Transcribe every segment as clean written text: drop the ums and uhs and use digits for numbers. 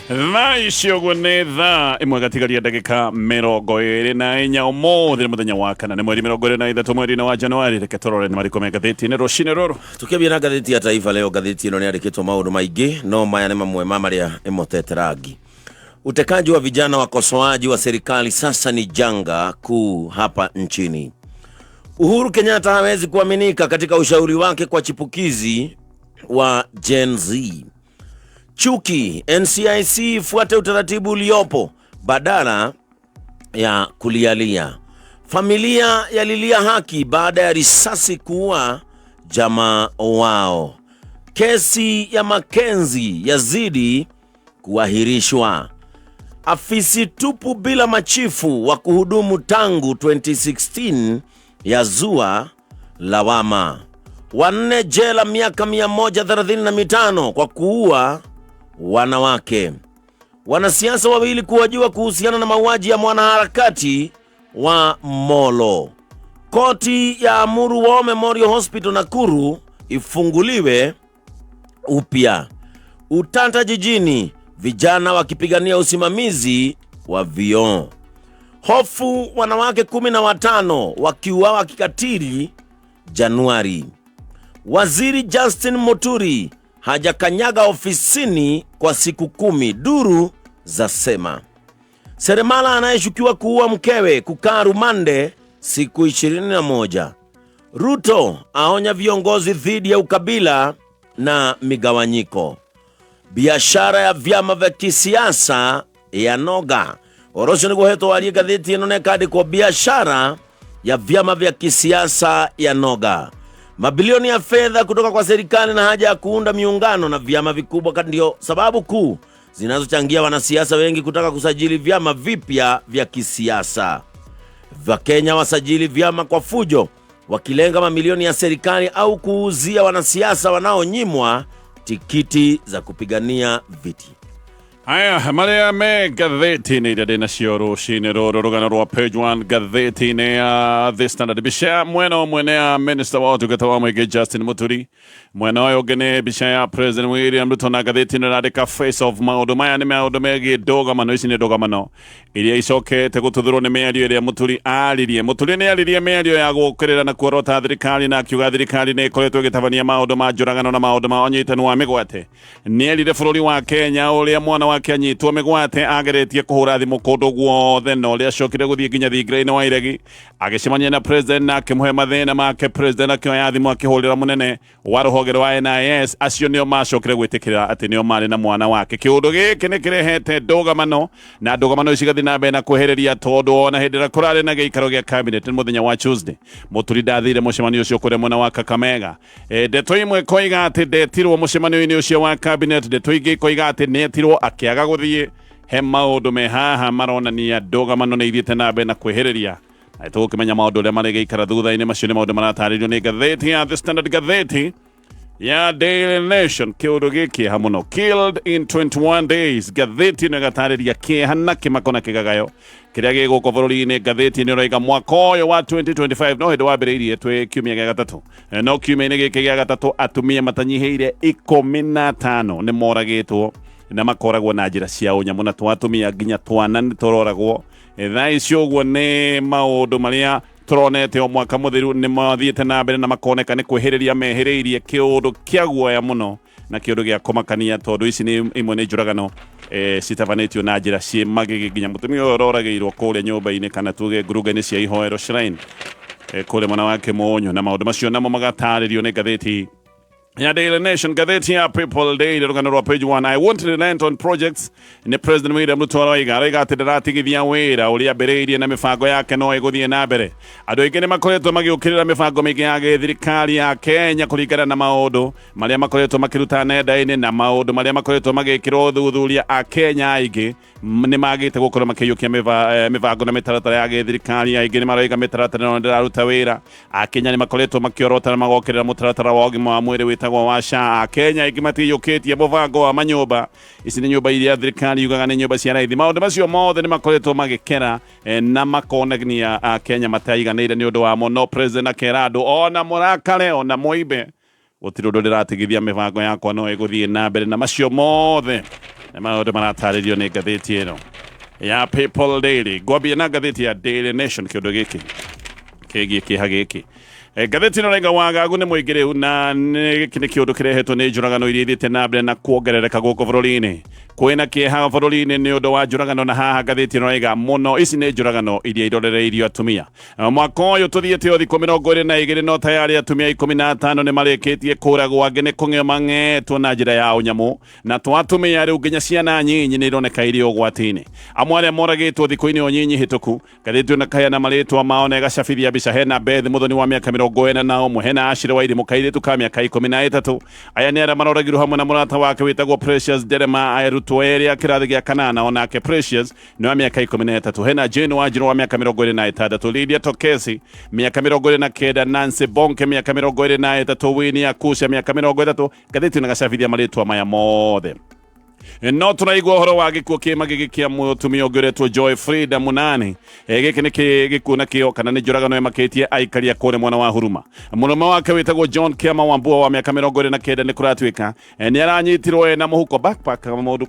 Thaa ici ũguo nĩ thaa ĩmwe gatigaria ndagĩka 24. Ũmũthĩ nĩ mũthenya wa kana, nĩ mweri 23 mweri-inĩ wa Januari. Reke tũrore nĩ marĩkũ me ngathĩti-inĩ rũcinĩ rũrũ. Tukĩambia na ngathĩti ya Taifa Leo, ngathĩti ĩno nĩ yandĩkĩtwo maũndũ maingĩ, no maya nĩ mamwe ma marĩa ĩmotete rangi. Utekaji wa vijana wakosoaji wa serikali sasa ni janga kuu hapa nchini. Uhuru Kenyatta hawezi kuaminika katika ushauri wake kwa chipukizi wa Gen Z. Chuki, NCIC ifuate utaratibu uliopo badala ya kulialia. Familia yalilia haki baada ya risasi kuua jamaa wao. Kesi ya Makenzi yazidi kuahirishwa. Afisi tupu bila machifu wa kuhudumu tangu 2016 yazua lawama. Wanne jela miaka 135 kwa kuua wanawake. Wanasiasa wawili kuhojiwa kuhusiana na mauaji ya mwanaharakati wa Molo. Koti ya amuru War Memorial Hospital Nakuru ifunguliwe upya. Utata jijini, vijana wakipigania usimamizi wa vioo. Hofu, wanawake 15 wakiuawa kikatili Januari. Waziri Justin Muturi hajakanyaga ofisini kwa siku 10, duru zasema. Seremala anayeshukiwa kuua mkewe kukaa rumande siku 21. Ruto aonya viongozi dhidi ya ukabila na migawanyiko. Biashara ya vyama vya kisiasa ya noga. Ũhoro ũcio nĩguo hetwo warie ngathĩti ĩno na ĩkandĩkwo biashara ya vyama vya kisiasa ya noga. Mabilioni ya fedha kutoka kwa serikali na haja ya kuunda miungano na vyama vikubwa ndio sababu kuu zinazochangia wanasiasa wengi kutaka kusajili vyama vipya vya kisiasa. Wakenya wasajili vyama kwa fujo, wakilenga mamilioni ya serikali au kuuzia wanasiasa wanaonyimwa tikiti za kupigania viti. Haya marĩa me ngathĩti-inĩ iria ndĩ nacio rũcinĩ rũrũ, rũgano rwa page 1 ngathĩti-inĩ ya The Standard, mbica mwena ũmwe nĩ ya minister wa ũtungata wa mũingĩ Justin Muturi, mwena ũyũ ũngĩ nĩ mbica ya President William Ruto, na ngathĩti ĩno ĩrandĩka face off. Maũndũ maya nĩ maũndũ megiĩ ndũgamano. Ici nĩ ndũgamano iria icokete gũtuthũrwo nĩ mĩario ĩrĩa Muturi aririe. Muturi nĩ aririe mĩario ya gũũkĩrĩra na kuorota thirikari, na akiuga thirikari nĩ ĩkoretwo ĩgĩtabania maũndũ ma njũragano na maũndũ ma ũnyitanu wa mĩgwate. Nĩ erire bũrũri wa Kenya ũrĩa mwana wake anyitwo mĩgwate ageretie kũhũra thimũ kũndũ guothe, na ũrĩa acokire gũthiĩ nginya thingira-inĩ wa iregi agĩcemania na president na akĩmũhe mathĩna make. President akĩoya thimũ akĩhũrĩra mũnene wa rũhonge rwa NIS. Acio nĩo macokire gwĩtĩkĩra atĩ nĩo marĩ na mwana wake. Kĩũndũ gĩkĩ nĩ kĩrehete ndũgamano, na ndũgamano ici cigathiĩ na mbere na kwĩhĩrĩria, tondũ ona hĩndĩ ĩrĩa kũrarĩ na gĩikaro gĩa cabinet nĩ mũthenya wa Tuesday, Mũturi ndathire mũcemanio ũcio kũrĩa mwena wa Kakamega. Ndeto imwe koiga atĩ ndetirwo mũcemanio-inĩ ũcio wa cabinet, ndeto ingĩ koiga atĩ nĩetirwo akĩaga gũthiĩ. He maũndũ me haha maronania ndũgamano nĩ ithiĩte na mbere na kwĩhĩrĩria, na tũgũkĩmenya maũndũ ũrĩa marĩgĩikara thutha-inĩ. Macio nĩ maũndũ maratarĩrio nĩ ngathĩti ya The Standard. Ngathĩti ya Daily Nation, kĩũndũ gĩkĩeha mũno, killed in 21 days. Ngathĩti ĩno ĩgatarĩria kĩeha na kĩmako na kĩgagayo kĩrĩa gĩ gũkũ bũrũri-inĩ. Ngathĩti ĩno ĩroiga mwaka ũyũ wa 2025 no hĩndĩ wambĩrĩirie, twĩ kiumia gĩa gatatũ. No kiumia-inĩ gĩkĩ gĩa gatatũ atumia matanyihĩire 15 nĩ moragĩtwo na makoragwo na njĩra cia ũnyamũ, na twa atumia nginya twana nĩ tũroragwo. Thaa icio ũguo nĩ maũndũ marĩa tũronete o mwaka mũthiru nĩ mathiĩte na mbere na makoneka nĩ kwĩhĩrĩria mehĩrĩirie, kĩũndũ kĩa guoya mũno na kĩũndũ gĩa kũmakania, tondũ ici nĩ imwe nĩ njũragano citabanĩtio na njĩra ciĩ magigi, nginya mũtumia ũyũ ũroragĩirwo kũrĩa nyũmba-inĩ, kana tuge ngurunga-inĩ cia ihoero shrine kũrĩa mwena wa Kĩmũnyũ, na maũndũ macio namo magatarĩrio nĩ ngathĩti ya Daily Nation. Ngathĩti ya People Daily, rũgano rwa page 1, "I won't relent on projects," nĩ President William Ruto aroiga. Aroiga atĩ ndaratigithia wĩra ũrĩa ambĩrĩirie na mĩbango yake no ĩgũthiĩ na mbere. Andũ aingĩ nĩ makoretwo magĩũkĩrĩra mĩbango mĩingĩ ya gĩthirikari ya Kenya kũringana na maũndũ marĩa makoretwo makĩruta nenda-inĩ na maũndũ marĩa makoretwo magĩkĩrwo ũthuthuria. A Kenya aingĩ nĩ magĩte gũkorwo makĩiyũkia mĩbango na mĩtaratara ya gĩthirikari. Aingĩ nĩ maroiga mĩtaratara ĩno ndĩraruta wĩra. Akenya nĩ makoretwo makĩorota na magokĩrĩra mũtaratara wa ũgima wa mwĩrĩ wĩtagwo wa SHA. Akenya aingĩ matiyũkĩtie mũbango wa manyũmba. Ici nĩ nyũmba iria thirikari yugaga nĩ nyũmba cia raithi. Maũndũ macio mothe nĩ makoretwo magĩkera na makonania Akenya mataiganĩire nĩ ũndũ wamo, no president akera andũ ona mũrakare ona mũimbe, gũtirĩ ũndũ ndĩratigithia, mĩbango yakwa no ĩgũthiĩ na mbere, na macio mothe Nĩ maũndũ maratarĩrio nĩ ngathĩti ĩno ya People Daily. Ngwambia na ngathĩti ya Daily Nation kĩũndũ gĩkĩ kĩgiĩ kĩeha gĩkĩ. Ngathĩti ĩno raiga wagagu nĩ mũingĩ rĩu na gĩkĩ nĩ kĩũndũ kĩrehetwo nĩ njũragano iria ithiĩte na mbere na kuongerereka gũkũ bũrũri-inĩ. Kwĩna kĩeha bũrũri-inĩ nĩ ũndũ wa njũragano na haha ngathĩti ĩno raiga mũno ici nĩ njũragano iria irorereirio atumia. Mwaka ũyũ tũthiĩte o thikũ 22 no tayarĩ atumia 15 nĩ marĩkĩtie kũragwo, angĩ nĩ kũng'eo mang'etwo na njĩra ya ũnyamũ, na to atumia rĩu nginya ciana nyinyi nĩ ironeka irĩ ũgwati-inĩ. Amwe arĩa moragĩtwo thikũ-inĩ o nyinyi hĩtũku, ngathĩti ĩno ĩkaheana marĩtwa mao na ĩgacabithia mbica. Hena Beth Muthoni wa mĩaka 41, hena Ashley Wairimu kairĩtu ka mĩaka 13. Aya nĩ arĩa maroragirwo hamwe na mũrata wake wĩtagwo Precious Nderema, arutwo erĩ a kĩrathi gĩa kanana, onake Precious nĩ wa mĩaka 13. Hena Jane Wanjiru wa mĩaka 26, Lydia Tokesi mĩaka 29, Nancy Bonke mĩaka 23, Winnie Akusha mĩaka 30. Ngathĩti ĩno ĩgacabithia marĩtwa maya mothe. No tũraigua ũhoro wa gĩkuũ kĩ magigi kĩa mũtumia ũngĩ ũretwo Joy Frida Munani. Gĩkĩ nĩ gĩkuũ na kĩo kana nĩ njũragano ĩmakĩtie aikari a kũrĩa mwena wa Huruma. Mũrũme wake wĩtagwo John Kĩama Wambua wa mĩaka 29 nĩ kũratuĩka nĩ aranyitirwo ena mũhuko backpack,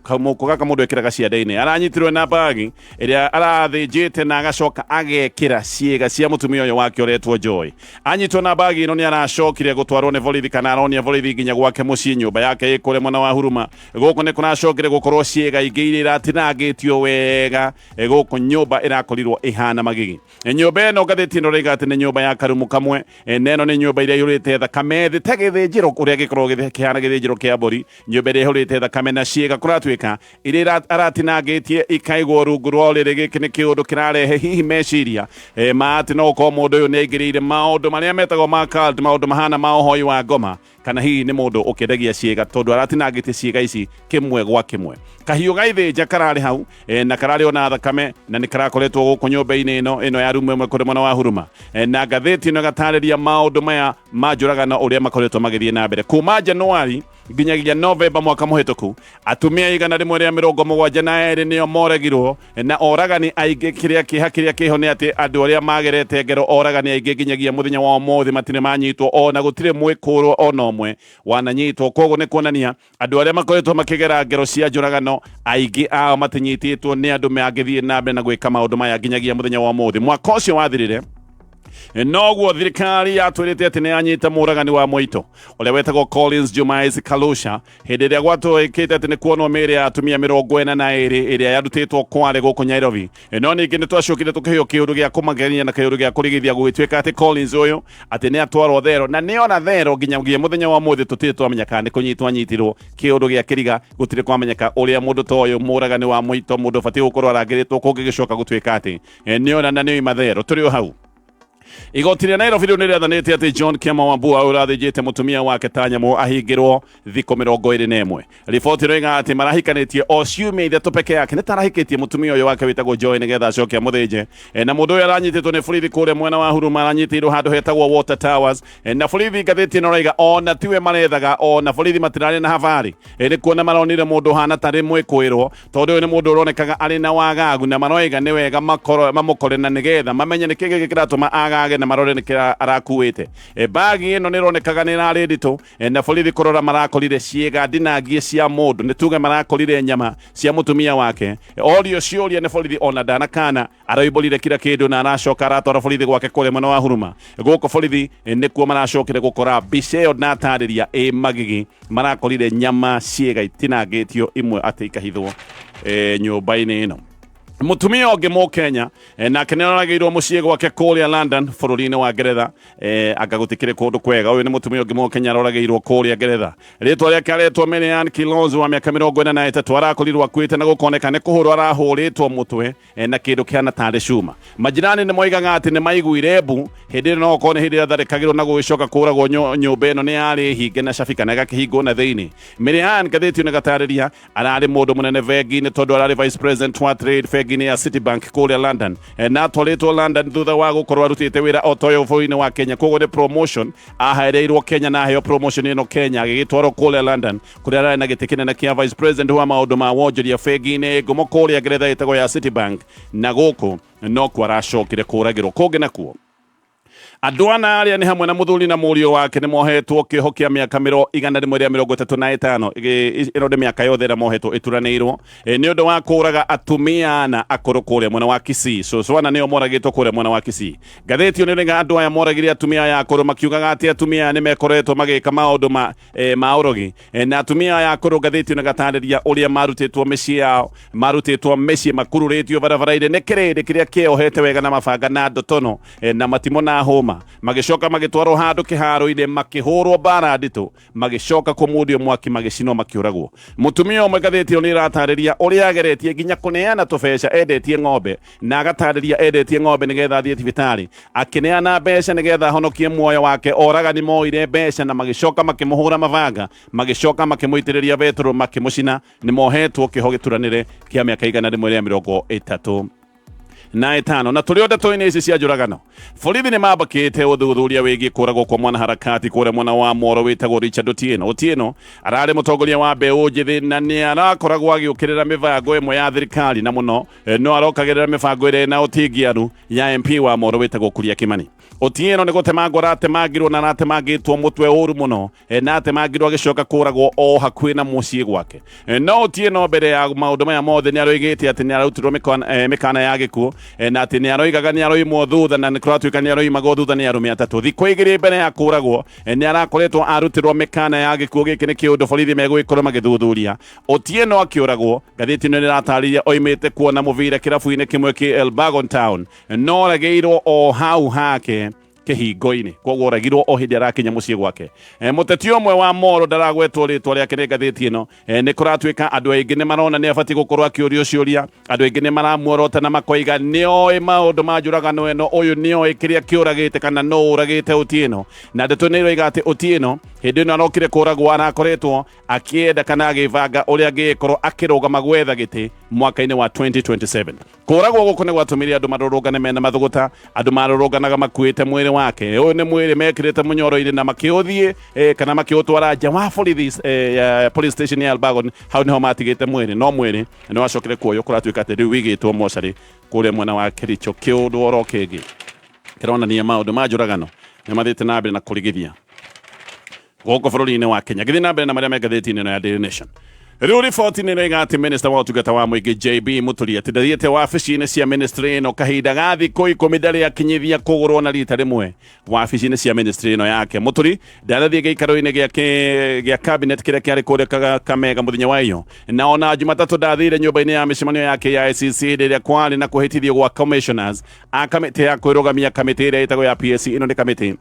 kamũhuko gaka mũndũ ekĩraga ciande-inĩ. Aranyitirwo ena bagi ĩrĩa arathĩnjĩte na agacoka agekĩra ciĩga cia mũtumia ũyũ wake ũretwo Joy. Anyitwo na bagi ĩno nĩ aracokire gũtwarwo nĩ borithi kana aronia borithi nginya gwake mũciĩ, nyũmba yake ĩ kũrĩa mwena wa Huruma. Gũkũ nĩ kũracokire gũkorwo ciĩga ingĩ iria iratinangĩtio wega gũkũ nyũmba ĩrakorirwo ĩhana magigi. Nyũmba ĩno ngathĩti ĩno ĩroiga atĩ nĩ nyũmba ya karumu kamwe, na ĩno nĩ nyũmba ĩrĩa ĩihũrĩte thakame thĩ ta gĩthĩnjĩro ũrĩa gĩkoragwo kĩhana gĩthĩnjĩro kĩa mbũri, nyũmba ĩrĩa ĩihũrĩte thakame na ciĩga kũratuĩka iria aratinangĩtie ikaigwo rungu rwa ũrĩrĩ. Gĩkĩ nĩ kĩũndũ kĩrarehe hihi meciria ma atĩ no gũkorwo mũndũ ũyũ nĩ aingĩrĩire maũndũ marĩa metagwo ma cult, maũndũ mahana ma ũhoi wa ngoma, kana hihi nĩ mũndũ ũkĩendagia ciĩga tondũ aratinangĩtie ciĩga ici kĩmwe gwa kĩmwe. Kahiũ ga ithĩnja kararĩ hau na kararĩ ona thakame na nĩ karakoretwo gũkũ nyũmba-inĩ ĩno ya rumu ĩmwe kũrĩ mwena wa Huruma. Na ngathĩti ĩno ĩgatarĩria maũndũ maya ma njũragano ũrĩa makoretwo magĩthiĩ na mbere kuma Januari nginyagia Novemba mwaka mũhĩtũku. Atumia 172 nĩo moragirwo na oragani aingĩ. Kĩrĩa kĩeha kĩrĩa kĩho nĩ atĩ andũ arĩa magerete ngero oragani aingĩ nginyagia mũthenya wa ũmũthĩ matirĩ manyitwo, ona gũtirĩ mwĩkũrwo ona ũmwe wananyitwo. Koguo nĩ kuonania andũ arĩa makoretwo makĩgera ngero cia njũragano aingĩ ao matinyitĩtwo nĩ andũ mangĩthiĩ na mbere na gwĩka maũndũ maya nginyagia mũthenya wa ũmũthĩ. Mwaka ũcio wathirire noguo thirikari yatwĩrĩte atĩ nĩ yanyita mũragani wa mũito ũrĩa wetagwo Collins Jumais Kalusha hĩndĩ ĩrĩa gwatũĩkĩte atĩ nĩ kuonwo mĩĩrĩ ya atumia 42 ĩrĩa yarutĩtwo Kware gũkũ Nairobi. No ningĩ nĩ twacokire tũkĩheo kĩũndũ gĩa kũmakenia na kĩũndũ gĩa kũrigithia gũgĩtuĩka atĩ Collins ũyũ atĩ nĩ atwarwo thero na nĩ ona thero nginyagia mũthenya wa ũmũthĩ tũtirĩ twamenya kana nĩ kũnyitwo anyitirwo. Kĩũndũ gĩa kĩriga gũtirĩ kwamenyeka ũrĩa mũndũ ta ũyũ mũragani wa mũito mũndũ ũbatiĩ gũkorwo arangĩrĩtwo kũngĩgĩcoka gũtuĩka atĩ nĩ ona na nĩ oima thero. Tũrĩ o hau. Igoti rĩa Nairobi rĩu nĩ rĩathanĩte atĩ John Kĩama Wambua ũrĩa ũrathĩnjĩte mũtumia wake ta nyamũ ahingĩrwo thikũ 21. Riboti ĩroiga atĩ marahikanĩtie o ciumia 3 peke yake, nĩ ta arahikĩtie mũtumia ũyũ wake wĩtagwo Joy nĩgetha acoke amũthĩnje. Na mũndũ ũyũ aranyitĩtwo nĩ borithi kũrĩa mwena wa Huruma, aranyitĩirwo handũ hetagwo Water Towers. Na borithi ngathĩti ĩno ĩroiga ona tiwe marethaga, ona borithi matirarĩ na habari. Nĩ kuona maronire mũndũ ũhana tarĩ mwĩkũĩrwo, tondũ ũyũ nĩ mũndũ ũronekaga arĩ na wagagu, na maroiga nĩ wega mamũkore na nĩgetha mamenye nĩkĩ gĩkĩ kĩratũma agage na marore nĩkĩ arakuĩte. Bagi ĩno nĩ ĩronekaga nĩ ĩrarĩ nditũ, na borithi kũrora marakorire ciĩga ndinangie cia mũndũ, nĩ tuge marakorire nyama cia mũtumia wake. Orio ciũria nĩ borithi ona ndanakana, aroimbũrire kila kĩndũ na aracoka aratwara borithi gwake kũrĩa mwena wa Huruma. Gũkũ borithi nĩkuo maracokire gũkora mbica ĩyo ndatarĩria ĩ magigi, marakorire nyama ciĩga itinangĩtio imwe atĩ ikahithwo nyũmba-inĩ ĩno. Mũtumia ũngĩ Mũkenya nake nĩ aroragĩirwo mũciĩ gwake kũrĩa London bũrũri-inĩ wa Ngeretha. Anga gũtikĩrĩ kũndũ kwega. Ũyũ nĩ mũtumia ũngĩ Mũkenya aroragĩirwo kũrĩa Ngeretha. Rĩtwa rĩake aretwo Marianne Kilonzo wa mĩaka 43, arakorirwo akuĩte na gũkoneka nĩ kũhũrwo arahũrĩtwo mũtwe na kĩndũ kĩhana tarĩ cuma. Majirani nĩ moigaga atĩ nĩ maiguire mbu hĩndĩ ĩyo, no okorwo nĩ hĩndĩ ĩrĩa atharĩkagĩrwo na gũgĩcoka kũragwo. Nyũmba ĩno nĩ yarĩ hinge na cabi kana ĩgakĩhingwo na thĩinĩ. Marianne, ngathĩti ĩno ĩgatarĩria, ararĩ mũndũ mũnene bengi-inĩ tondũ ararĩ vice president wa trade bengi-inĩ ya Citibank kũrĩa London. Na atwarĩtwo London thutha wa gũkorwo arutĩte wĩra o ta ũyũ bũrũri-inĩ wa Kenya, koguo nĩ promotion ahereirwo Kenya na aheo promotion ĩno Kenya agĩgĩtwarwo kũrĩa London kũrĩa ararĩ na gĩtĩ kĩnene kĩa vice president wa maũndũ ma wonjoria bengi-inĩ ngumo kũrĩa Ngeretha ĩtagwo ya Citibank, na gũkũ nokuo aracokire kũragĩrwo. Kũngĩ nakuo, Andũ ana arĩa nĩ hamwe na mũthuri na mũriũ wake nĩ mohetwo kĩoho kĩa mĩaka 135. Ĩno nĩ mĩaka yothe ĩrĩa mohetwo ĩturanĩirwo nĩ ũndũ wa kũraga atumia ana akũrũ kũrĩa mwena wa Kisii. Cũcũ ana nĩo moragĩtwo kũrĩa mwena wa Kisii. Ngathĩti ĩyo nĩ ĩroiga andũ aya moragire atumia aya akũrũ makiugaga atĩ atumia aya nĩ mekoretwo magĩka maũndũ ma ũrogi. Na atumia aya akũrũ, ngathĩti ĩno ĩgatarĩria ũrĩa marutĩtwo mĩciĩ yao, marutĩtwo mĩciĩ makururĩtio barabara-inĩ nĩ kĩrĩndĩ kĩrĩa kĩohete wega na mabanga na ndotono na matimo na hũma, magĩcoka magĩtwarwo handũ kĩharo-inĩ, makĩhũrwo mbara nditũ, magĩcoka kũmundio mwaki, magĩcinwo, makĩũragwo. Mũtumia ũmwe, ngathĩti ĩyo nĩ ĩratarĩria ũrĩa ageretie nginya kũneana tũbeca, endetie ng'ombe, na agatarĩria endetie ng'ombe nĩgetha athiĩ thibitarĩ, akĩneana mbeca nĩgetha ahonokie muoyo wake. Oragani moire mbeca na magĩcoka makĩmũhũra mabanga, magĩcoka makĩmũitĩrĩria betũrũ, makĩmũcina. Nĩ mohetwo kĩoho gĩturanĩre kĩa mĩaka 135. Na tũrĩ o ndeto-inĩ ici cia njũragano, borithi nĩ mambakĩte ũthuthuria wĩgiĩ kũragwo kwa mwanaharakati kũrĩa mwena wa Moro wĩtagwo Richard Otieno. Otieno ararĩ mũtongoria wa mbeũ njĩthĩ na nĩ arakoragwo agĩũkĩrĩra mĩbango ĩmwe ya thirikari, na mũno no arokagĩrĩra mĩbango ĩrĩa ĩna ũtingiaru ya MP wa Moro wĩtagwo Kuria Kimani. Otieno nĩ gũtemangwo aratemangirwo na aratemangĩtwo mũtwe ũru mũno, na atemangirwo agĩcoka kũragwo o hakuhĩ na mũciĩ gwake. No Otieno mbere ya maũndũ maya mothe nĩ aroigĩte atĩ nĩ arutirwo mĩkana ya gĩkuũ, na atĩ nĩ aroigaga nĩ aroimwo thutha, na nĩ kũratuĩka nĩ aroimagwo thutha nĩ arũme atatũ. Thikũ 2 mbere ya kũragwo nĩ arakoretwo arutirwo mĩkana ya gĩkuũ. Gĩkĩ nĩ kĩũndũ borithi megũgĩkorwo magĩthuthuria. Otieno akĩũragwo, ngathĩti ĩno nĩ ĩratarĩria oimĩte kuona mũbira kĩrabu-inĩ kĩmwe kĩ Elbagon Town, no oragĩirwo o hau hake kĩhingo-inĩ, koguo oragirwo o hĩndĩ arakinya mũciĩ gwake. Mũteti ũmwe wa Moro ndaragwetwo rĩtwa rĩake nĩ ngathĩti ĩno. Nĩ kũratuĩka andũ aingĩ nĩ marona nĩ abatiĩ gũkorwo akĩũrio ciũria. Andũ aingĩ nĩ maramuorota na makoiga nĩ oĩ maũndũ ma njũragano ĩno, ũyũ nĩ oĩ kĩrĩa kĩũragĩte kana no ũragĩte Otieno. Na ndeto nĩ iroiga atĩ Otieno hĩndĩ ĩno arokire kũragwo arakoretwo akĩenda kana agĩbanga ũrĩa angĩgĩkorwo akĩrũgama gwetha gĩtĩ mwaka-inĩ wa 2027. Kũragwo gũkũ nĩ gwatũmire andũ marũrũngane mena mathũgũta. Andũ marũrũnganaga makuĩte mwĩrĩ wake. Ũyũ nĩ mwĩrĩ mekĩrĩte mũnyoro-inĩ na makĩũthiĩ kana makĩũtwara nja wa borithi, ya police station ya Elbagon. Hau nĩho matigĩte mwĩrĩ, no mwĩrĩ nĩ wacokire kuoywo. Kũratuĩka atĩ rĩu wĩigĩtwo mocarĩ kũrĩa mwena wa Kericho. Kĩũndũ oro kĩngĩ kĩronania maũndũ ma njũragano nĩ mathiĩte na mbere na kũrigithia gũkũ bũrũri-inĩ wa Kenya. Gĩthiĩ na mbere na marĩa me ngathĩti-inĩ ĩno ya Daily Nation. Rĩu riboti nĩ ĩroiga atĩ minista wa ũtungata wa mũingĩ JB Mũturi atĩ ndathiĩte wabici-inĩ cia ministry ĩno kahinda ga thikũ 10, ndarĩ akinyithia kũgũrwo na rita rĩmwe wabici-inĩ cia ministry ĩno yake. Mũturi ndarathiĩ gĩikaro-inĩ gĩa cabinet kĩrĩa kĩarĩ kũrĩa Kamega mũthenya wa iyo, na ona Jumatatũ ndathire nyũmba-inĩ ya mĩcemanio ya KICC hĩndĩ ĩrĩa kwarĩ na kũhĩtithio gwa commissioners a kamĩtĩ ya kwĩrũgamia kamĩtĩ ĩrĩa ĩtagwo ya PSC. Ĩno nĩ kamĩtĩ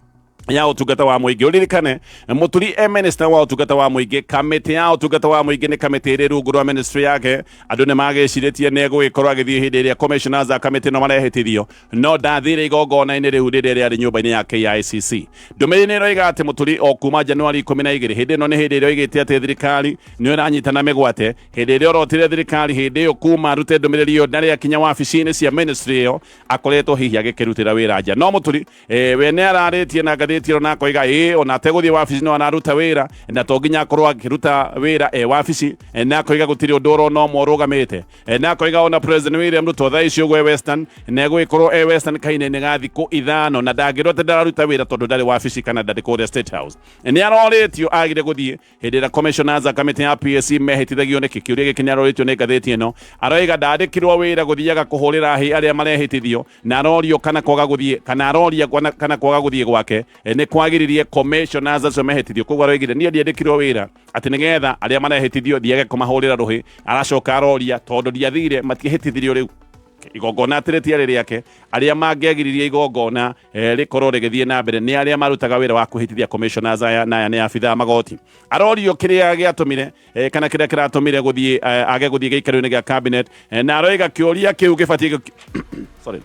ya ũtungata wa mũingĩ. Ũririkane Mũturi e minister wa ũtungata wa mũingĩ. Kamĩtĩ ya ũtungata wa mũingĩ nĩ kamĩtĩ ĩrĩ rungu rwa ministry yake. Andũ nĩ magĩcirĩtie nĩ egũgĩkorwo agĩthiĩ hĩndĩ ĩrĩa commissioners a kamĩtĩ ĩno marehĩtithio, no ndathire igongona-inĩ rĩu rĩrĩa rĩarĩ nyũmba-inĩ ya KICC. Ndũmĩrĩri nĩ ĩroiga atĩ Mũturi o kuma Januari 12, hĩndĩ ĩno nĩ hĩndĩ ĩrĩa oigĩte atĩ thirikari nĩ ĩranyitana mĩgwate, hĩndĩ ĩrĩa orotire thirikari, hĩndĩ ĩyo kuma arute ndũmĩrĩri ĩyo ndarĩ akinya wabici-inĩ cia ministry ĩyo, akoretwo hihi agĩkĩrutĩra wĩra nja. No Mũturi we nĩ ararĩtie na ngathĩti ĩno na akoiga ĩ ona ategũthiĩ wabici no araruta wĩra, na to nginya akorwo akĩruta wĩra e wabici, na akoiga gũtirĩ ũndũ ũrona ũmwe ũrũgamĩte, na akoiga ona President William Ruto thaa ici ũguo e Western, na egũgĩkorwo e Western kahinda-inĩ ga thikũ 5, na ndangĩrwo atĩ ndararuta wĩra tondũ ndarĩ wabici kana ndarĩ kũrĩa State House. Nĩ arorĩtio agire gũthiĩ hĩndĩ ĩrĩa commissioners a kamĩtĩ ya PSC mehĩtithagio nĩkĩ. Kĩũria gĩkĩ nĩ arorĩtio nĩ ngathĩti ĩno. Aroiga ndandĩkirwo wĩra gũthiaga kũhũrĩra hĩ arĩa marehĩtithio, na arorio kana kwaga gũthiĩ, kana aroria kana kwaga gũthiĩ gwake nĩ kwagiririe commissioners acio mehĩtithio. Koguo aroigire niĩ ndiandĩkirwo wĩra atĩ nĩgetha arĩa marehĩtithio thiage kũmahũrĩra rũhĩ. Aracoka aroria tondũ ndiathire matiehĩtithirio, rĩu igongona atĩ rĩtiarĩ rĩake, arĩa mangĩagiririe igongona rĩkorwo rĩgĩthiĩ na mbere nĩ arĩa marutaga wĩra wa kwĩhĩtithia commissioners aya, na aya nĩ abithaa magoti. Arorio kĩrĩa gĩatũmire kana kĩrĩa kĩratũmire gũthiĩ age gũthiĩ gĩikaro-inĩ gĩa cabinet, na aroiga kĩũria kĩu gĩbatiĩ, sorry,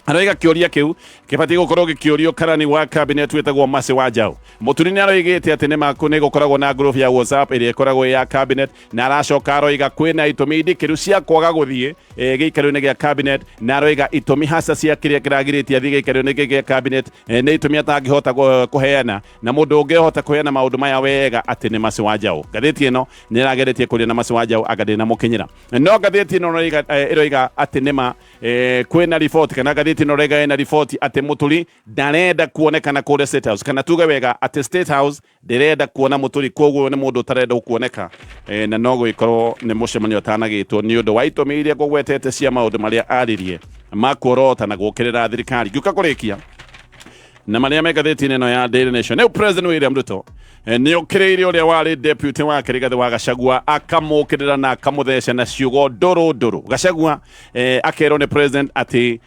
aroiga kĩũria kĩu kĩbatiĩ gũkorwo gĩkĩũrio karani wa cabinet wĩtagwo Mercy Wanjaũ. Mũturi nĩ aroigĩte atĩ nĩ gũkoragwo na group ya WhatsApp ĩrĩa ĩkoragwo ya cabinet, na aracoka aroiga kwĩna itũmi ndikĩru cia kwaga gũthiĩ gĩikaro-inĩ gĩa cabinet, na aroiga itũmi hasa cia kĩrĩa kĩragirĩtie athiĩ gĩikaro-inĩ gĩkĩ gĩa cabinet nĩ itũmi atangĩhota kũheana, na mũndũ ũngĩhota kũheana maũndũ maya wega atĩ nĩ Mercy Wanjaũ. Ngathĩti ĩno nĩ ĩrageretie kũria na Mercy Wanjaũ anga ndĩnamũkinyĩra, no ngathĩti ĩno ĩroiga atĩ nĩma kwĩna riboti kana ngathĩti Ngathĩti ĩno rega ĩna riboti atĩ Mũturi ndarenda kuonekana kũrĩa State House, kana tuge wega atĩ State House ndĩrenda kuona Mũturi, koguo nĩ mũndũ ũtarenda kuoneka na no gũgĩkorwo nĩ mũcemanio ũtanagĩtwo nĩ ũndũ wa itũmi iria ngũgwetete cia maũndũ marĩa aririe makuorota na gũkĩrĩra thirikari. Ngĩũka kũrĩkia na marĩa me ngathĩti-inĩ ĩno ya Daily Nation, nĩ President William Ruto nĩ okĩrĩire ũrĩa warĩ deputy wake Rigathĩ wa Gachagua, akamũkĩrĩra na akamũtheca na ciugo ndũrũ ndũrũ. Gachagua akerwo nĩ president atĩ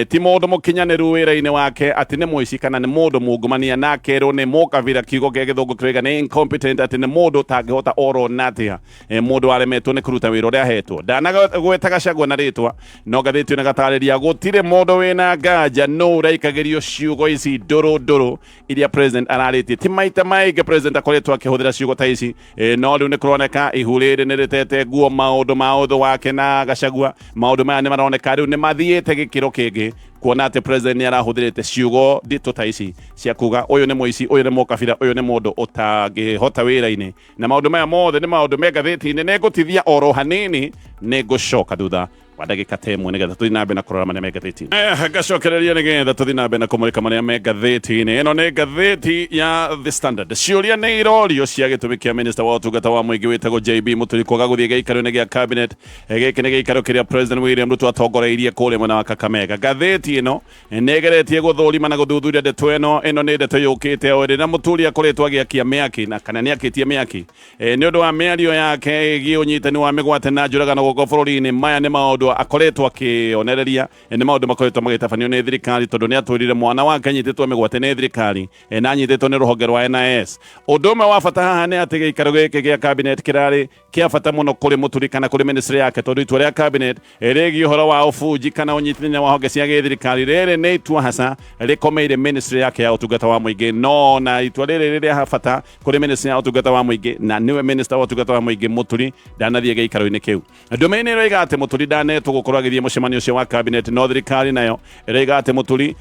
ti mũndũ mũkinyanĩru wĩra-inĩ wake, atĩ nĩ mũici kana nĩ mũndũ mungumania, na akerwo nĩ mũkabira, kiugo kĩa gĩthũngũ kĩroiga nĩ incompetent, atĩ nĩ mũndũ ũtangĩhota oro na atĩa, mũndũ waremetwo nĩ kũruta wĩra ũrĩa ahetwo. Ndanagweta Gachagua na rĩtwa, no ngathĩti ĩno ĩgatarĩria gũtirĩ mũndũ wĩna nganja nũ ũraikagĩrio ciugo ici ndũrũ ndũrũ iria president ararĩtie. Ti maita maingĩ president akoretwo akĩhũthĩra ciugo ta ici, no rĩu nĩ kũroneka ihu rĩrĩ nĩ rĩtete nguo maũndũ ma ũthũ wake na Gachagua. Maũndũ maya nĩ maroneka rĩu nĩ mathiĩte gĩkĩro kĩngĩ, kuona atĩ president nĩ arahũthĩrĩte ciugo nditũ ta ici cia kuga ũyũ nĩ mũici, ũyũ nĩ mũkabira, ũyũ nĩ mũndũ ũtangĩhota wĩra-inĩ. Na maũndũ maya mothe nĩ maũndũ me ngathĩti-inĩ. Nĩ ngũtithia oro hanini, nĩ ngũcoka thutha wa ndagĩka ta ĩmwe nĩgetha tũthiĩ na mbere na kũrora marĩa me ngathĩti-inĩ. Ngacokereria nĩgetha tũthiĩ na mbere na kũmũrĩka marĩa me ngathĩti-inĩ. Ĩno nĩ ngathĩti ya The Standard. Ciũria nĩ irorio cia gĩtũmi kĩa minista wa ũtungata wa mũingĩ wĩtagwo JB Mũturi kwaga gũthiĩ gĩikaro-inĩ gĩa cabinet. Gĩkĩ nĩ gĩikaro kĩrĩa President William Ruto atongoreirie kũrĩa mwena wa Kakamega. Ngathĩti ĩno nĩ ĩgeretie gũthũrima na gũthuthuria ndeto ĩno. Ĩno nĩ ndeto yũkĩte o ĩrĩ na Mũturi akoretwo agĩakia mĩaki na kana nĩ akĩtie mĩaki nĩ ũndũ wa mĩario yake ĩgiĩ ũnyitani wa mĩgwate na njũragano gũkũ bũrũri-inĩ. Maya nĩ maũndũ akoretwo akĩonereria, nĩ maũndũ makoretwo magĩtabanio nĩ thirikari, tondũ nĩ atwĩrire mwana wake anyitĩtwo mĩgwate nĩ thirikari na anyitĩtwo nĩ rũhonge rwa NIS. Ũndũ ũmwe wa bata haha nĩ atĩ gĩikaro gĩkĩ gĩa cabinet kĩrarĩ kĩa bata mũno kũrĩ Mũturi kana kũrĩ ministry yake, tondũ itua rĩa cabinet rĩgiĩ ũhoro wa ũbunji kana ũnyitithania wa honge cia gĩthirikari rĩrĩ nĩ itua haca rĩkomeire ministry yake ya ũtungata wa mũingĩ. No na itua rĩrĩ rĩrĩa bata kũrĩ ministry ya ũtungata wa mũingĩ, na nĩwe minister wa ũtungata wa mũingĩ, Mũturi ndanathiĩ gĩikaro-inĩ kĩu. Ndũmĩrĩri nĩ ĩroiga atĩ Mũturi ndanetwo gũkorwo agĩthiĩ mũcemanio ũcio wa cabinet, no thirikari nayo ĩroiga atĩ Mũturi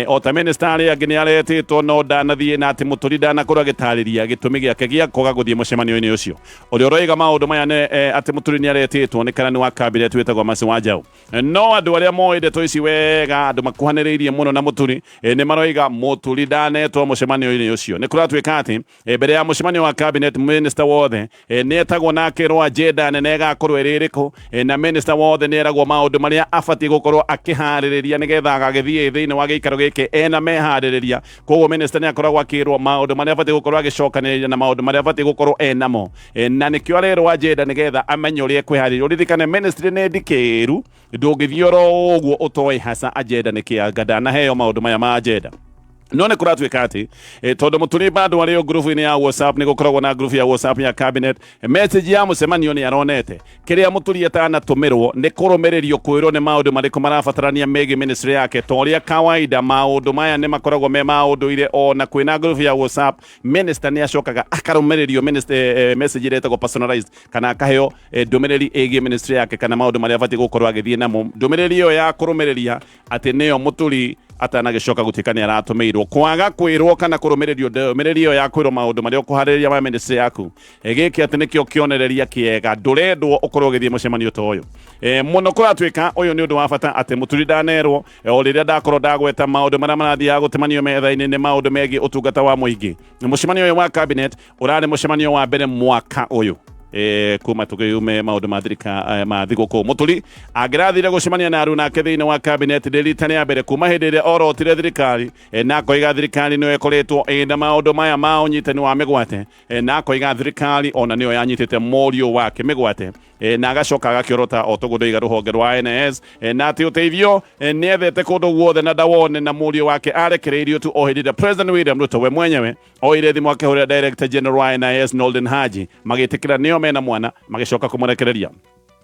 o ta minister arĩa angĩ nĩ aretĩtwo no ndanathiĩ, na atĩ Mũturi ndanakorwo agĩtarĩria gĩtũmi gĩake gĩa kwaga gũthiĩ mũcemanio-inĩ ũcio. Ũrĩa ũroiga maũndũ maya nĩ atĩ Mũturi nĩ aretĩtwo nĩ karani wa cabinet wĩtagwo Mercy Wanjaũ. No andũ arĩa moĩ ndeto ici wega, andũ makuhanĩrĩirie mũno na Mũturi, nĩ maroiga Mũturi ndanetwo mũcemanio-inĩ ũcio. Nĩ kũratuĩka atĩ mbere ya mũcemanio wa cabinet, minister wothe nĩ etagwo na akerwo agenda nene ĩgakorwo ĩrĩ ĩrĩkũ, na minister wothe nĩ eragwo maũndũ marĩa abatiĩ gũkorwo akĩharĩrĩria nĩgetha agagĩthiĩ thĩinĩ wa gĩikaro gĩkĩ ena meharĩrĩria. Koguo minister nĩ akoragwo akĩrwo maũndũ marĩa abatiĩ gũkorwo agĩcokanĩrĩria na maũndũ marĩa abatiĩ gũkorwo enamo, na nĩkĩo arerwo agenda nĩgetha amenye ũrĩa ekwĩharĩria. Ũririkane ministry nĩ ndikĩru, ndũngĩthiĩ oro ũguo ũtoĩ haca agenda nĩ kĩ. Anga ndanaheo maũndũ maya ma agenda. No nĩ kũratuĩka atĩ tondũ Mũturi bado arĩ o ngurubu-inĩ ya WhatsApp, nĩ gũkoragwo na ngurubu ya WhatsApp ya cabinet, message ya mũcemanio nĩ aronete. Kĩrĩa Mũturi atanatũmĩrwo nĩ kũrũmĩrĩrio kwĩrwo nĩ maũndũ marĩkũ marabatarania megiĩ ministry yake. Ta ũrĩa kawaida maũndũ maya nĩ makoragwo me ma ũndũire, ona kwĩna ngurubu ya WhatsApp, minister nĩ acokaga akarũmĩrĩrio message ĩrĩa ĩtagwo personalized, kana akaheo ndũmĩrĩri ĩgiĩ ministry yake kana maũndũ marĩa abatiĩ gũkorwo agĩthiĩ namo. Ndũmĩrĩri ĩyo ya kũrũmĩrĩria atĩ nĩyo Mũturi atanagĩcoka gũtuĩka nĩ aratũmĩirwo. Kwaga kwĩrwo kana kũrũmĩrĩrio ndũmĩrĩri ĩyo ya kwĩrwo maũndũ marĩa ũkũharĩrĩria ma ministry yaku, gĩkĩ atĩ nĩkĩo kĩonereria kĩega ndũrendwo ũkorwo ũgĩthiĩ mũcemanio ta ũyũ. Mũno kũratuĩka ũyũ nĩ ũndũ wa bata atĩ Mũturi ndanerwo. O rĩrĩa ndakorwo ndagweta maũndũ marĩa marathiaga gũtemanio metha-inĩ nĩ maũndũ megiĩ ũtungata wa mũingĩ. Mũcemanio ũyũ wa cabinet ũrarĩ mũcemanio wa mbere mwaka ũyũ kuma tukiume maundu ma thirika ma thigũkũ. Mũturi angĩrathire gũcemania na aruna ake thĩinĩ wa cabinet nĩ rita rĩa mbere kuma hĩndĩ ĩrĩa orotire thirikari, na akoiga thirikari nĩyo ĩkoretwo ĩna maũndũ maya ma ũnyitani wa mĩgwate, na akoiga thirikari ona nĩyo yanyitĩte mũriũ wake mĩgwate, na agacoka agakĩorota o toguo ndoiga rũhonge rwa NS, na atĩ ũteithio nĩethete kũndũ guothe na ndawone, na mũriũ wake arekereirio tu o hĩndĩ ĩrĩa President William Ruto we mwenyewe oire thimũ akĩhũrĩra Director General wa NIS Noldin Haji, magĩtĩkĩra nĩo mena mwana, magĩcoka kũmũrekereria.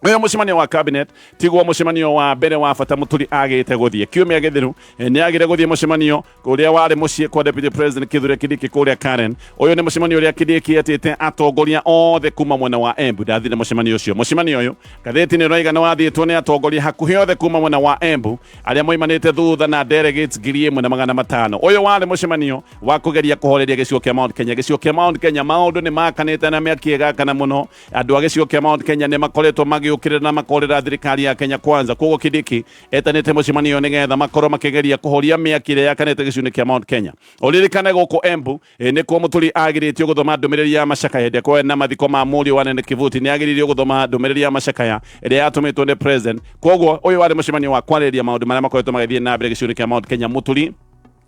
Ũyũ mũcemanio wa cabinet tiguo mũcemanio wa mbere wa bata Mũturi agĩte gũthiĩ. Kiumia gĩthiru nĩ agire gũthiĩ mũcemanio ũrĩa warĩ mũciĩ kwa Deputy President Kithure Kindiki kũrĩa Karen. Ũyũ nĩ mũcemanio ũrĩa Kindiki etĩte atongoria othe kuma mwena wa Embu. Ndathire mũcemanio ũcio. Mũcemanio ũyũ ngathĩti nĩ ĩroiga nĩ wathiĩtwo nĩ atongoria hakuhĩ othe kuma mwena wa Embu arĩa moimanĩte thutha na delegates 1500. Ũyũ warĩ mũcemanio wa kũgeria kũhoreria gĩcigo kĩa Mount Kenya. Gĩcigo kĩa Mount Kenya maũndũ nĩ makanĩte na mĩaki ĩgakana mũno. Andũ a gĩcigo kĩa Mount Kenya nĩ makoretwo magĩ magĩũkĩrĩra na makorĩra thirikari ya Kenya Kwanza. Koguo Kindiki etanĩte mũcemanio nĩgetha makorwo makĩgeria kũhoria mĩaki ĩrĩa yakanĩte gĩcigo-inĩ kĩa Mount Kenya. Ũririkane gũkũ Embu nĩkuo Mũturi agirĩtio gũthoma ndũmĩrĩri ya macakaya hĩndĩ ĩrĩa na mathiko ma mũriũ wa Nene Kivuti. Nĩ agiririo gũthoma ndũmĩrĩri ya macakaya ĩrĩa yatũmĩtwo nĩ president. Koguo ũyũ warĩ mũcemanio wa kwarĩrĩria maũndũ marĩa makoretwo magĩthiĩ na mbere gĩcigo-inĩ kĩa Mount Kenya. Mũturi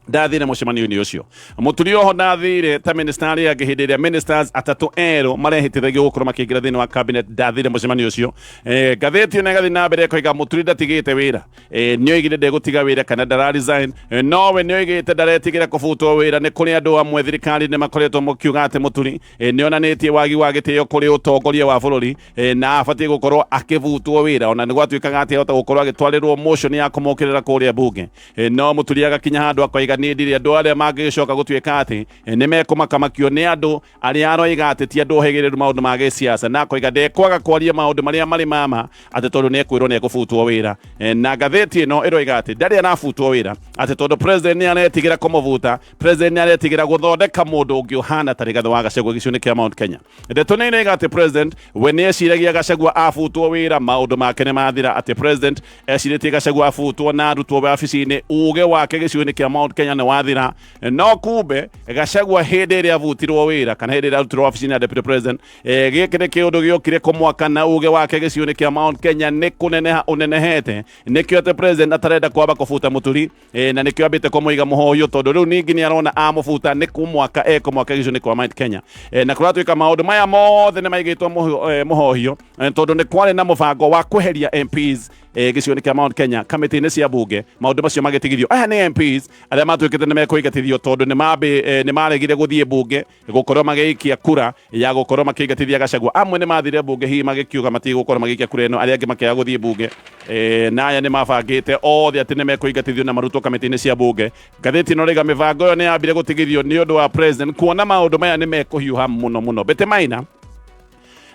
ndathire mũcemanio-inĩ ũcio. Mũturi oho ndathire ta minister arĩa angĩ hĩndĩ ĩrĩa ministers atatũ erũ marehĩtithagio gũkorwo makĩingĩra thĩinĩ wa cabinet, ndathire mũcemanio ũcio. Ngathĩti ĩno ĩgathiĩ na mbere ĩkoiga Mũturi ndatigĩte wĩra. Nĩoigire ndegũtiga wĩra kana ndara resign, nowe nĩoigĩte ndaretigĩra kũbutwo wĩra. Nĩ kũrĩ andũ amwe thirikari-inĩ makoretwo makiuga atĩ Mũturi nĩonanĩtie wagi wa gĩtĩo kũrĩ ũtongoria wa bũrũri, na abatiĩ gũkorwo akĩbutwo wĩra, ona nĩ gwatuĩkaga atĩ ahota gũkorwo agĩtwarĩrwo motion ya kũmũkĩrĩra kũrĩa bunge. No Mũturi agakinya handũ akoiga niĩ ndirĩ andũ arĩa mangĩgĩcoka gũtuĩka atĩ nĩ mekũmakamakio nĩ andũ arĩa aroiga atĩ ti andũ ohĩgĩrĩru maũndũ ma gĩsiasa, na akoiga ndekwaga kwaria maũndũ marĩa marĩ mama atĩ tondũ nĩ ekwĩrwo nĩ ekũbutwo wĩra. Na ngathĩti ĩno ĩroiga atĩ ndarĩ arabutwo wĩra atĩ tondũ president nĩ aretigĩra kũmũbuta, president nĩ aretigĩra gũthondeka mũndũ ũngĩ ũhana ta Rigathĩ wa Gachagua gĩcigo-inĩ kĩa Mount Kenya. Ndeto nĩ ĩroiga atĩ president we nĩ eciragia Gachagua abutwo wĩra maũndũ make nĩ mathira, atĩ president ecirĩtie Gachagua abutwo na arutwo wabici-inĩ uge wake gĩcigo-inĩ kĩa Mount Kenya nĩ wathira. No kumbe Gachagua hĩndĩ ĩrĩa abutirwo wĩra kana hĩndĩ ĩrĩa arutirwo wabici-inĩ ya deputy president, gĩkĩ nĩ kĩũndũ gĩokire kũmwaka na uge wake gĩcigo-inĩ kĩa Mount Kenya nĩ kũneneha ũnenehete. Nĩkĩo atĩ president atarenda kwamba kũbuta Mũturi, na nĩkĩo ambĩte kũmũiga mũhoyo, tondũ rĩu ningĩ nĩ arona amũbuta nĩ kũmwaka ekũmwaka gĩcigo-inĩ kwa Mount Kenya. Na kũratuĩka maũndũ maya mothe nĩ maigĩtwo mũhohio, tondũ nĩ kwarĩ na mũbango wa kweheria MPs gĩcigo-inĩ kĩa Mount Kenya kamĩtĩ-inĩ cia bunge. Maũndũ macio magĩtigithio. Aya nĩ MPs arĩa matuĩkĩte nĩ mekũingatithio tondũ nĩ maregire gũthiĩ bunge gũkorwo magĩikia kura ya gũkorwo makĩingatithia Gachagua. Amwe nĩ mathire bunge hihi magĩkiuga matigũkorwo magĩikia kura ĩno, arĩa angĩ makĩaga gũthiĩ bunge. Na aya nĩ mabangĩte othe atĩ nĩ mekũingatithio na marutwo kamĩtĩ-inĩ cia bunge. Ngathĩti ĩno rĩga mĩbango ĩyo nĩ yambire gũtigithio nĩ ũndũ wa president kuona maũndũ maya nĩ mekũhiũha mũno mũno. Betty Maina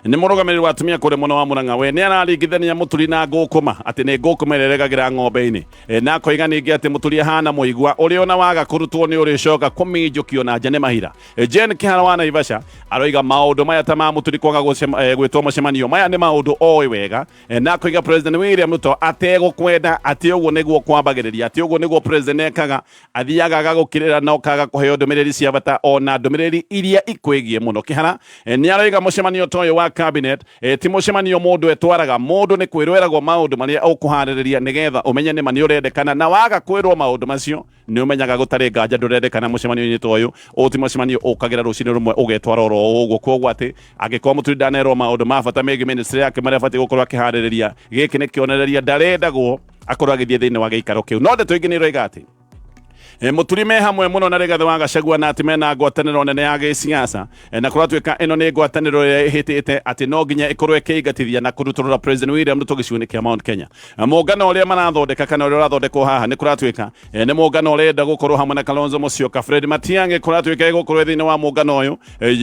nĩ mũrũgamĩrĩri wa atumia kũrĩa mwena wa Murang'a, we nĩ araringithania Mũturi na ngũkũma, atĩ nĩ ngũkũma ĩrĩa ĩregagĩra ng'ombe-inĩ. Na akoiga ningĩ atĩ Mũturi ahana mũigua ũrĩa ona waga kũrutwo nĩ ũrĩcoka kũminjũkio na nja nĩ mahira. Jane Kĩhara wa Naivasha aroiga maũndũ maya ta ma Mũturi kwaga gwĩtwo mũcemanio maya nĩ maũndũ oĩ wega. Na akoiga President William Ruto ategũkwenda atĩ ũguo nĩguo kwambagĩrĩria, atĩ ũguo nĩguo president ekaga, athiaga agagũkĩrĩra na ũkaga kũheo ndũmĩrĩri cia bata ona ndũmĩrĩri iria ikwĩgiĩ mũno. Kĩhara nĩ aroiga mũcemanio ta ũyũ wa cabinet ti mũcemanio mũndũ etwaraga, mũndũ nĩ kwĩrwo eragwo maũndũ marĩa ũkũharĩrĩria nĩgetha ũmenye nĩma nĩ ũrendekana, na waga kwĩrwo maũndũ macio nĩ ũmenyaga gũtarĩ nganja ndũrendekana mũcemanio-inĩ ta ũyũ. Ũyũ ti mũcemanio ũkagĩra rũcinĩ rũmwe ũgetwara oro ũguo. Koguo atĩ angĩkorwo Mũturi ndanerwo maũndũ ma bata megiĩ ministry yake marĩa abatiĩ gũkorwo akĩharĩrĩria, gĩkĩ nĩ kĩonereria ndarendagwo akorwo agĩthiĩ thĩinĩ wa gĩikaro kĩu. No ndeto ingĩ nĩ iroiga atĩ Mũturi me hamwe mũno na Rigathĩ wa Gachagua na atĩ mena ngwatanĩro nene ya gĩsiasa, na kũratuĩka ĩno nĩ ngwatanĩro ĩrĩa ĩhĩtĩte atĩ no nginya ĩkorwo ĩkĩingatithia na kũrutũrũra President William Ruto gĩcigo-inĩ kĩa Mount Kenya. Mũngano ũrĩa marathondeka kana ũrĩa ũrathondekwo haha nĩ kũratuĩka nĩ mũngano ũrenda gũkorwo hamwe na Kalonzo Musyoka, Fred Matiang'i kũratuĩka ĩgũkorwo thĩinĩ wa mũngano ũyũ,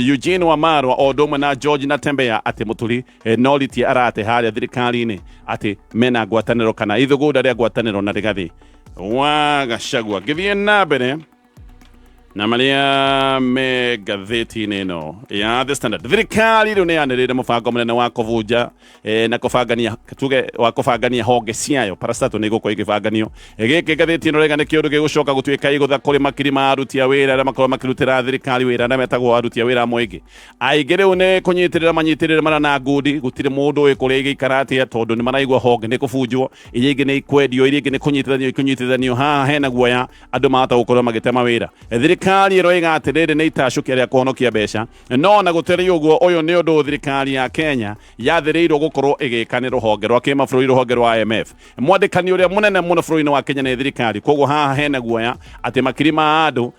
Eugene Wamalwa o ũndũ ũmwe na George Natembeya, atĩ Mũturi no ritie arate harĩa thirikari-inĩ atĩ mena ngwatanĩro kana ithugunda rĩa ngwatanĩro na Rigathĩ wa Gachagua. Ngĩthiĩ na mbere na marĩa me ngathĩti-inĩ ĩno ya The Standard, thirikari rĩu nĩ yanĩrĩire mũbango mũnene wa kũbunja na kũbangania, tuge wa kũbangania honge ciayo, parastatal nĩ igũkorwo igĩbanganio. Gĩkĩ ngathĩti ĩno rĩga nĩ kĩũndũ gĩgũcoka gũtuĩka igũtha kũrĩ makiri ma aruti a wĩra arĩa makorwo makĩrutĩra thirikari wĩra, arĩa metagwo aruti a wĩra a mũingĩ. Aingĩ rĩu nĩ kũnyitĩrĩra manyitĩrĩre mara na ngundi, gũtirĩ mũndũ ũĩ kũrĩa igĩikara atĩa, tondũ nĩ maraigua honge nĩ kũbunjwo, iria ingĩ nĩ ikwendio, iria ingĩ nĩ kũnyitithanio ikũnyitithanio. Haha hena guoya andũ mahota gũkorwo magĩtema wĩra. Thirikari ĩroiga atĩ rĩrĩ nĩ itacũkia rĩa kũhonokia mbeca, no ona gũtarĩ ũguo ũyũ nĩ ũndũ thirikari ya Kenya yathĩrĩirwo gũkorwo ĩgĩka nĩ rũhonge rwa kĩmabũrũri, rũhonge rwa IMF. Mwandĩkani ũrĩa mũnene mũno bũrũri-inĩ wa Kenya nĩ thirikari. Koguo haha hena guoya atĩ makiri ma andũ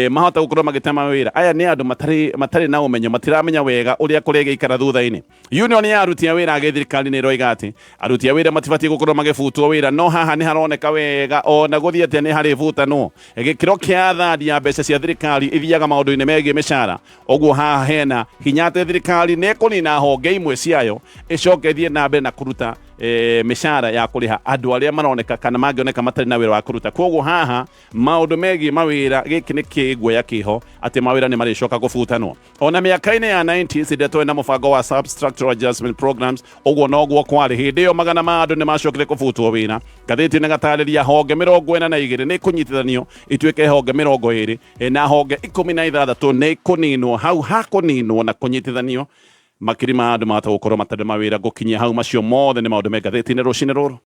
mahota gũkorwo magĩtema wĩra. Aya nĩ andũ matarĩ na ũmenyo, matiramenya wega ũrĩa kũrĩgĩikara thutha-inĩ. Union ya aruti a wĩra a gĩthirikari nĩ ĩroiga atĩ aruti a wĩra matibatiĩ gũkorwo magĩbutwo wĩra, no haha nĩ haroneka wega ona gũthiĩ atĩa nĩ harĩbutanwo. Gĩkĩro kĩa thandi ya mbeca cia thirikari ithiaga maũndũ-inĩ megiĩ mĩcara, ũguo haha hena hinya atĩ thirikari nĩ ĩkũnina honge imwe ciayo ĩcoke ĩthiĩ na mbere na kũruta Mĩcara ya kũrĩha andũ arĩa maroneka kana mangĩoneka matarĩ na wĩra wa kũruta. Koguo haha maũndũ megiĩ mawĩra, gĩkĩ nĩ kĩguoya kĩho atĩ mawĩra nĩ marĩcoka kũbutanwo. Ona mĩaka-inĩ ya 90s hĩndĩ ĩrĩa twarĩ na mũbango wa sub-structural adjustment programs, ũguo noguo kwarĩ. Hĩndĩ ĩyo magana ma andũ nĩ macokire kũbutwo wĩra. Ngathĩti nĩ gatarĩria honge 42 nĩ kũnyitithanio ituĩke honge 20, na honge 16 nĩ kũninwo. Hau hakũninwo na kũnyitithanio, makiri ma andũ mahota gũkorwo matarĩ mawĩra. Gũkinyia hau, macio mothe nĩ maũndũ me ngathĩti-inĩ rũcinĩ rũrũ.